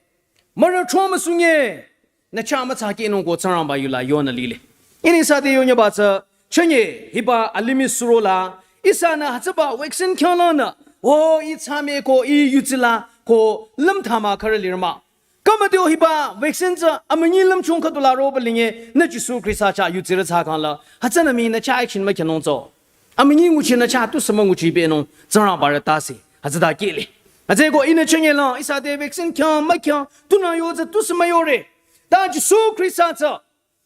mürü chomüsunye, nü chah mütsa kehnung ko Tsingrangba yula yonü lile. Ini ihsa te yonyüba tsü, chünye hiba alimih surola, ihsanü hütsüba vaccine khyanglanü, o ih tsame ko ih yutsila ko lümthama khürü lirü mah. Kamadio hiba vaccine tsü amünyi lümchung khüdula roba linye, nü Jisu Khrista chah yutsirü tsü khangla, hütsünü mii nü chah action mükhyünung tso. Amünyi nguchi nü chah tusü münguchi pehnung, Tsingrangba rü tase, hütsüta kehle. Hütsüeko ihnü chünye lang, ihsa te vaccine khyang mükhyang, tunü yo tsü tusü müyore. Ta Jisu Khrista tsü,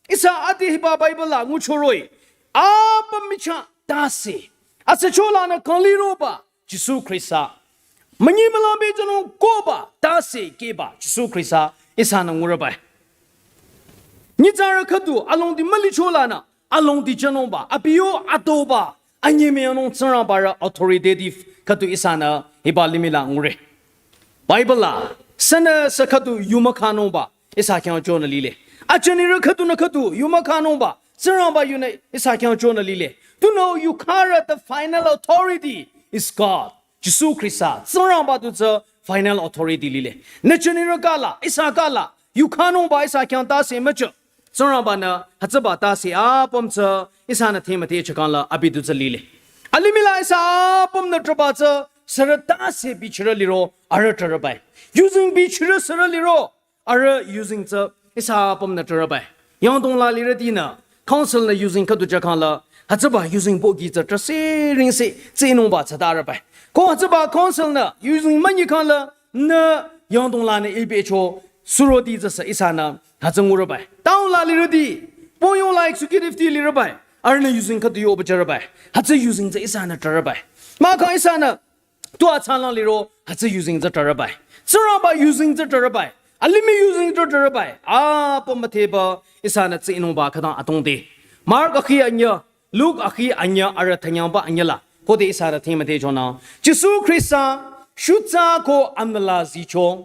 ihsa ade hiba Bible la nguchoroh-i, apüm michah tase. Asücholanü kangli roba, Jisu Khrista. Münyi mülang be jünung koba, tase kehba, Jisu Khrista, ihsanü ngurübai. Nyitsarü khüdu, alongdi mülicholanü, alongdi jünungba, abi yo adoba, anyemüyangnung Tsingrangba rü authoritative khüdu ihsanü hiba limih la ngure. Bible la, sünüsü khüdu yumükhanungba, ihsa khyang chonü lile. Ajünirü khüdunü khüdu yumükhanungba, Tsingrangba yunü ihsa khyang chonü lile. Tunüo yukharü the final authority is God. Jisu Khrista, Tsingrangba du tsü final authority lile. Nü jünirü kala, ihsa kala, yukhanungba ihsa khyang tase müchah. Tsingrangbanü hütsüba tase apüm tsü ihsanü themüthe chakangla abi du tsü lile. Alimih la ihsa apümnü trüba tsü sürü tase bichirü liro arüh trürübai. Yuzeng bichirü sürü liro arüh yuzeng tsü ihsa apümnü trürübai. Yangdong la lirütinü council nü yuzeng khüdu chakangla hütsüba yuzeng pohki tsü trüse ringse tsinungba tsü tarübai. Ko hütsüba council nü yuzeng münyi khangla nü yangdong lanü ibecho suroti tsü sü ihsanü hütsü ngurübai. Town la lirüti, poyong la executive ti lirübai. Arühnü yuzeng khüdu yoba jürübai. Hütsü yuzeng tsü ihsanü trürübai. Mahkhang ihsanü tu atsalang liro hütsü yuzeng tsü trürübai. Tsingrangba yuzeng tsü trürübai. Alimih yuzeng tsü trürübai. Apüm mütheba ihsanü tsinungba khütang atongde. Mark akhi anyü, Luke akhi anyü arüh thünyangba anyü la. Khode ihsanü themüthe chonü. Jisu Khrista shutsa ko amnala zicho.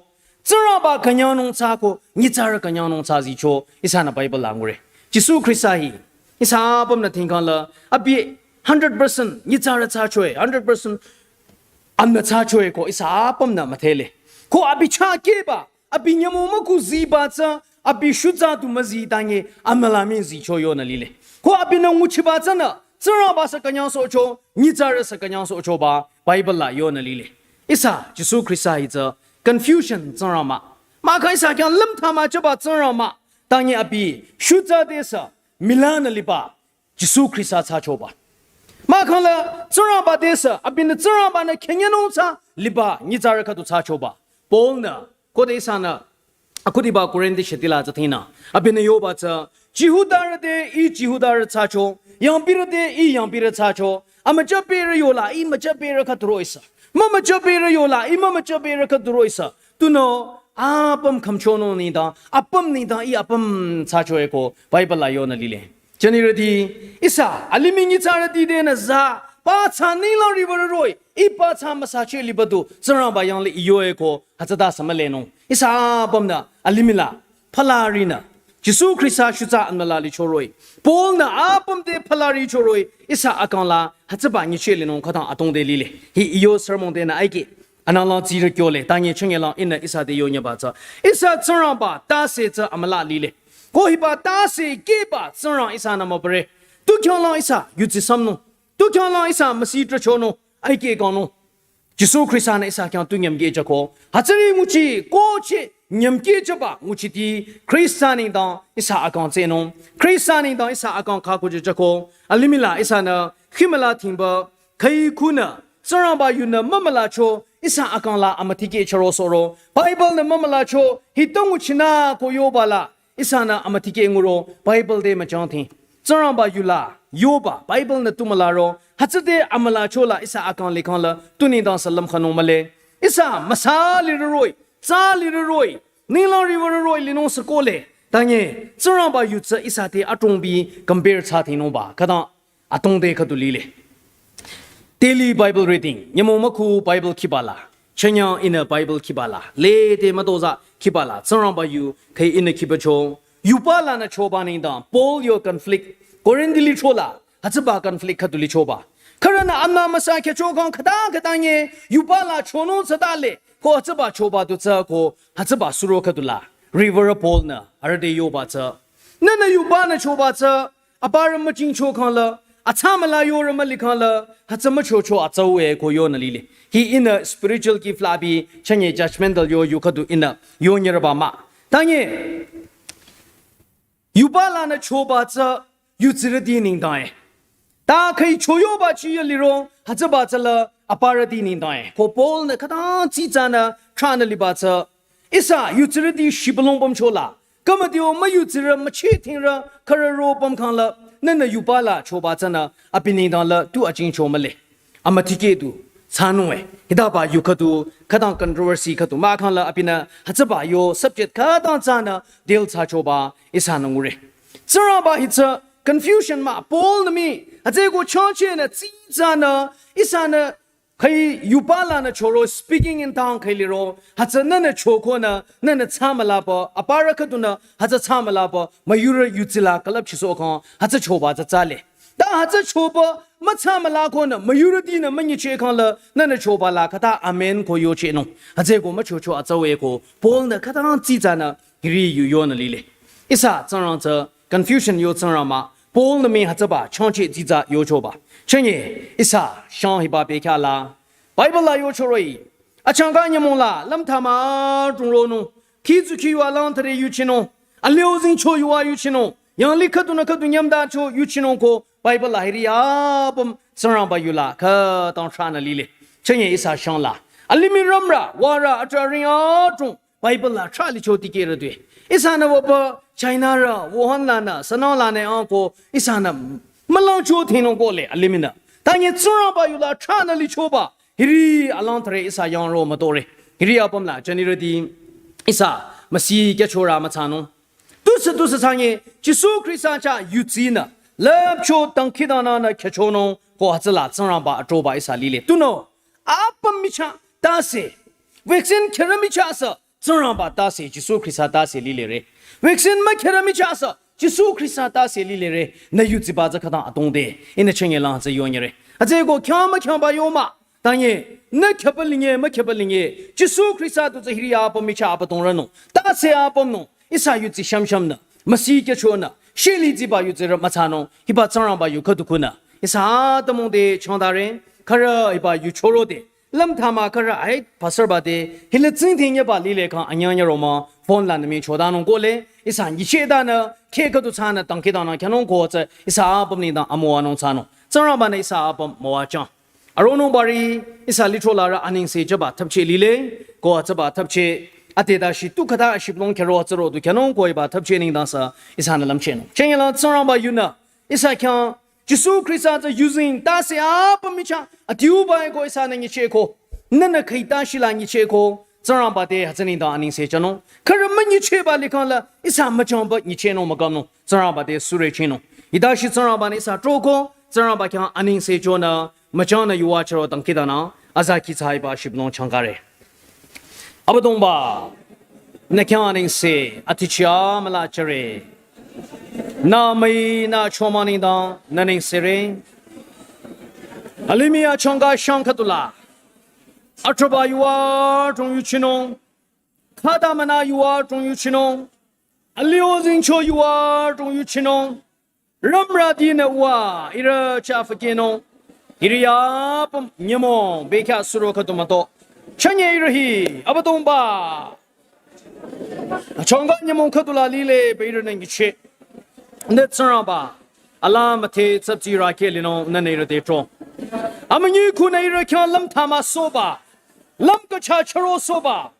Tsingrangba künyangnung tsü ko nyitsarü künyangnung tsü zicho. Ihsanü Bible la ngure. Jisu Khrista hi. Ihsa apümnü thingkangla. Abi hundred percent nyitsarü tsü choe. Hundred percent amna tsü choe ko ihsa apümnü müdhele. Ko abi chah kehba, abi nyümong müku ziba tsü, abi shutsa du müzi tanye amnala mii zicho yonü lile. Ko abinü nguchiba tsünü, Tsingrangba sü künyangsohcho, nyitsarü sü künyangsohchoba, Bible la yonü lile. Ihsa, Jisu Khrista hi tsü, confusion Tsingrang mah. Mahkhang ihsa khyang lümthama chaba Tsingrang mah. Tanye abi, shutsa te sü, mülanü liba, Jisu Khrista thsachoba. Mahkhangla Tsingrangba te sü, abinü Tsingrangba-nü künyangnung thsa liba nyitsarü khüdu thsachoba. Paul-nü, khode ihsanü, akhudiba Korinthi shitila tsü thinü. Abinü yoba tsü, Jihudarü te ih Jihudarü thsacho, yangpirü te ih yangpirü thsacho, amüchapirü yola ih müchapirü khüdu roh-i sü. Mümüchapirü yola ih mümüchapirü khüdu roh-i sü. Tunüo, apüm khümchonung nengdang, apüm nengdang ih apüm thsacho eko, Bible la yonü lile. Jünirüti, ihsa, alimih nyitsarüti tenü za, pa thsa ninglang riwürü roh-i, ih pa thsa müsache liba du, Tsingrangba yanglih ih yoeko, hütsüta sü mülenung. Ihsa apümnü, alimih la, phalarünü, Jisu Khrista shutsa amnala licho roh-i. Paul-nü apüm te phalaricho roh-i, ihsa akangla, hütsüba nyicheh linung khütang atongde lile. Hi ih yo sermon tenü aike. Ananglang tsirü kyole, tanye chünyelang ihnü ihsa te yonyüba tsü. Ihsa Tsingrangba, tase tsü amüla lile. Ko hiba tase kehba Tsingrang ihsanü mübüre. Tu khyanglang ihsa, yudsi samnung. Tu khyanglang ihsa, müsi trachonung. Aike kangnung. Jisu Khrista-nü ihsa khyang tu nyümkeh jüko. Hütsüri nguchi, koche, nyümkeh jüba, nguchiti, Khrista nengdang ihsa akang tsehnung. Khrista nengdang ihsa akang khakujü jüko. Alimih la ihsanü, khimüla thingba, khüi khunü, Tsingrangba yunü mümülacho, ihsa akangla amüthikeh chüro soro. Bible-nü mümülacho, hitong nguchinü ko yoba la, ihsanü amüthikeh nguro, Bible te müchangthing. Tsingrangba yula, yoba, Bible-nü tu mülaro, hütsüde amülacho la ihsa akang likhang la, tu nengdang sü lümkhanung mühle. Ihsa müsa lirü roh-i, tsa lirü roh-i, ninglang riwürü roh-i linung sü kohle. Tanye, Tsingrangba yu tsü ihsa te atongbi compare thsa thingnungba, khütang atongde khüdu lile. Daily Bible reading, nyümong mükhu Bible khiba la. Chünyang ihnü Bible khiba la. Lede mütozah khiba la. Tsingrangba yu khüi ihnü khibacho. Yuba lanü choba nengdang. Paul yo conflict. Korinthi licho la. hütsüba conflict khüdu lichoba. Khürünü amna müsa khyücho kang khüta khüta nye, yuba la chonung tsüta le, ko hütsüba choba du tsü ko, hütsüba suro khüdu la. River Paul nü, arüh te yoba tsü. Nünü yuba nü choba tsü, aparü müchingcho kang la, atsa müla yorü müli kang la, hütsü müchocho atsau e ko yonü lile. Hi ihnü spiritual gift la bi, chünye judgmental yo yu khüdu ihnü, yo nyerüba mah. Tanye, yuba lanü choba tsü, yutsirüti nengdang e. Ta khüi choyoba chiya liro, hütsüba tsü la, aparüti nengdang e. Ko Paul nü khüta tsitsa nü, thranü liba tsü, ihsa, yutsirüti shibülung pümcho la. Kamadio müyutsirü müchitingrü khürü ro püm kang la, nünü yuba la choba tsünü, abi nengdang la tu achingcho mühle. Amütike du, tsanung e. Hitaba yu khüdu, khütang controversy khüdu, mah kang la abinü, hütsüba yo subject khütang tsünü, deal thsachoba, ihsanü ngure. Tsingrangba hi tsü, confusion mah, Paul nü mii, hütsüeko changchenü, tsitsanü, ihsanü, khüi yuba lanü choro speaking in tongue khüi liro, hütsü nünü chokonü, nünü tsa mülaba, aparü khüdunü, hütsü tsa mülaba, müyurü yutsila külüpchisoh kang, hütsü choba tsü tsale. Ta hütsü choba, mütsa müla konü, müyurütinü münyiche kang la, nünü choba la khüta amen ko yochehnung. Hütsüeko müchocho atsau e ko, Paul nü khüta tsitsanü, hiri yu yonü lile. Ihsa, Tsingrang tsü, confusion yo Tsingrang mah, Paul nü mii hütsüba, changche tsitsa yochoba. Chünye, ihsa, shang hiba bekhyah la. Bible la yocho roh-i. Achangka nyümong la, lümthama chungronung. Khitsu khiyu alang thüre yuchinung. Alio zingcho yuwa yuchinung. Yangli khüdunü khüdu nyümdacho yuchinung ko, Bible la hiri apüm, Tsingrangba yu la, khütang thranü lile. Chünye ihsa shang la. Alimih rümrü, warü, atrü aring atung. Bible la thra licho tikehrü due. Ihsanü wüpü China rü, Wuhan lanü, sünang lanü ang ko, ihsanü mülangcho thinung ko le, alimih nü. Tanye Tsingrangba yu la thranü lichoba, hiri alang thüre ihsa yangro mütore. Hiri apüm la, jünirüti, ihsa, müsi kyachorü mütsanung. Tusü tusü sanye, Jisu Khrista chah yutsinü, lüpcho dangkhidangnangnü khyüchonung, ko hütsüla Tsingrangba atroba ihsa lile. Tunüo, apüm michah, tase, vaccine khyürü michah sü, Tsingrangba tase, Jisu Khrista tase lilere. Vaccine mükhyürü michah sü, Jisu Khrista tase lilere. Nü yutsiba tsü khütang adongde. Ihnü chünye lang tsü yonyere. Hütsüeko khyang mükhyangba yo mah. Tanye, nü khyüba linye, mükhyüba linye. Jisu Khrista tu tsü hiri apüm michah abüdong rünung. Tase apümnung. Ihsa yutsi shamshamnü. Müsi kyachonü. Shili tsiba yutsirü mütsanung. Hiba Tsingrangba yu khüdu kunü. Ihsa atümung te changdare. Khürü hiba yu choro de. Lümthama khürü ai pastor ba de, hile tsingdhing yaba lile kang anyang nyaro mah, phone lanü mii chodanung ko le, ihsa nyichedanü, khe khüdu tsanü dangkhidangnang khyünung ko tsü, ihsa apüm nengdang amüwanung tsanung. Tsingrangba nü ihsa apüm müwajüng. Aronung bari, ihsa lithro larü anengse jüba thapche lile, ko tsüba thapche, ate dashi tu khüta shibülung khyüro tsüro du khyünung ko hiba thapche nengdang sü, ihsanü lümchehnung. Chünye lang Tsingrangba yunü, ihsa khyang, Jisu Khrista tsü yuzeng tase apüm michah, adiuba ko ihsanü nyichehko. Nünü khüi tashi la nyichehko. Tsingrangba te hütsü nengdang anengse jünung. Khürü münyichehba likhang la ihsa müchangba nyichehnung mükamnung. Tsingrangba te sürüchinung. Hitashi Tsingrangba nü ihsa troko. Tsingrangba khyang anengse jonü. Müchangnü yuwa chüro dangkhidangnang. Aza kih tsü hiba shibülung changkare. Abüdongba, nü khyang anengse, atichia müla chüre. Nü müi nü chomang nengdang, nü nengsere. Alimih achangka shang khüdu la. Atraba yuwa tong yuchinung. Khüta münü yuwa tong yuchinung. Alio zingcho yuwa tong yuchinung. Rümrütinü wa, ihrü chah fükehnung. Hiri apüm nyümong, bekhyah suro khüdu müto. Chünye ihrü hi, Abüdongba. Achangka nyümong khüdu la lile, be ihrü nü nyicheh. Nü Tsingrangba. Ala müthe tsüptsi rükeh linung, nünü ihrü te tro. Amünyi khunü ihrü khyang lümthama soba. Lümkücha chüro soba.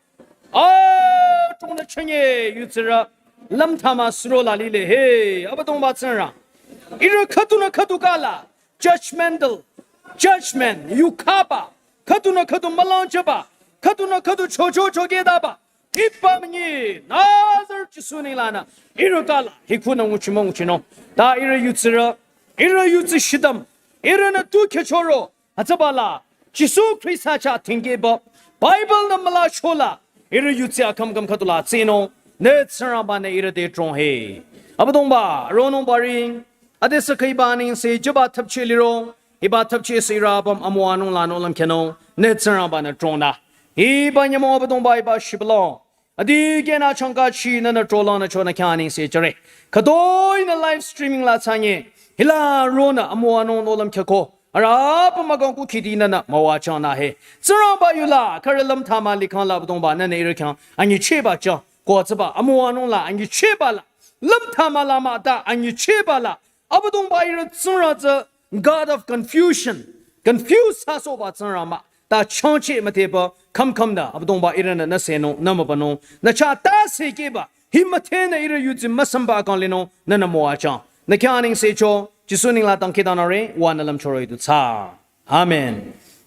Atungnü chünye yutsirü lümthama suro la lile he, Abüdongba Tsingrang. Ihrü khüdunü khüdu kala, judgmental, judgment, yukhaba, khüdunü khüdu mülangjüba, khüdunü khüdu chocho chokedaba, hiba münyi, Nazareth Jisu nenglanü, ihrü kala, hikhunü nguchimo nguchinung. Ta ihrü yutsirü, ihrü yutsi shidam, ihrünü tu khyüchoro, hütsüba la, Jisu Khrista chah tingkehba, Bible nü mülachola, ihrü yutsi akhümkhüm khüdu la tsinung, nü Tsingrangba nü ihrü te trong he. Abüdongba, ronung baring, Adesü khüiba anengse jüba thapcheh liro, hiba thapcheh sü ihrü apüm amüwanung la nohlüm khyünung, nü Tsingrangba-nü tronü. Hiba nyümong Abüdongba hiba shibülung. Adikehnü achangkachi nünü trolangnücho nü khyang anengse jüre. Khütoi nü live streaming la thsanye. Hila ronü amüwanung nohlüm khyüko. Arüh apüm akang kukhidi nünü müwajüng nü he. Tsingrangba yula, khürü lümthama likhang la Abüdongba nünü ihrü khyang anyichehba jüng. Ko tsüba amüwanung la anyichehba la. Lümthama la mah ta anyichehba la. Abüdongba ihrü Tsingrang tsü God of confusion. Confuse thsasohba Tsingrang mah. Ta changcheh müdhepü khümkhümnü Abüdongba ihrünü nü senung, nü mübünung, nü chah ta sekehba. Hi müdhenü ihrü yudsi müsümba kang linung, nünü müwajüng. Nü khyang anengse cho, Jisu neng la dangkhidangnangre, uwa nü lümchoro idu thsa. Amen.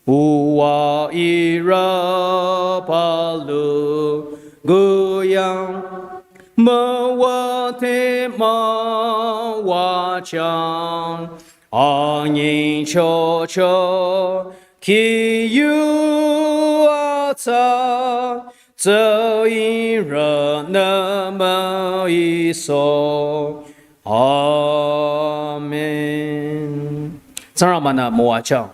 Uwa ihrü palu guyang, müwate müwajüng, anyingchocho, ki yu atsa, tsü ihrünü müiso. Amen. Tsingrangba-nü müwajüng.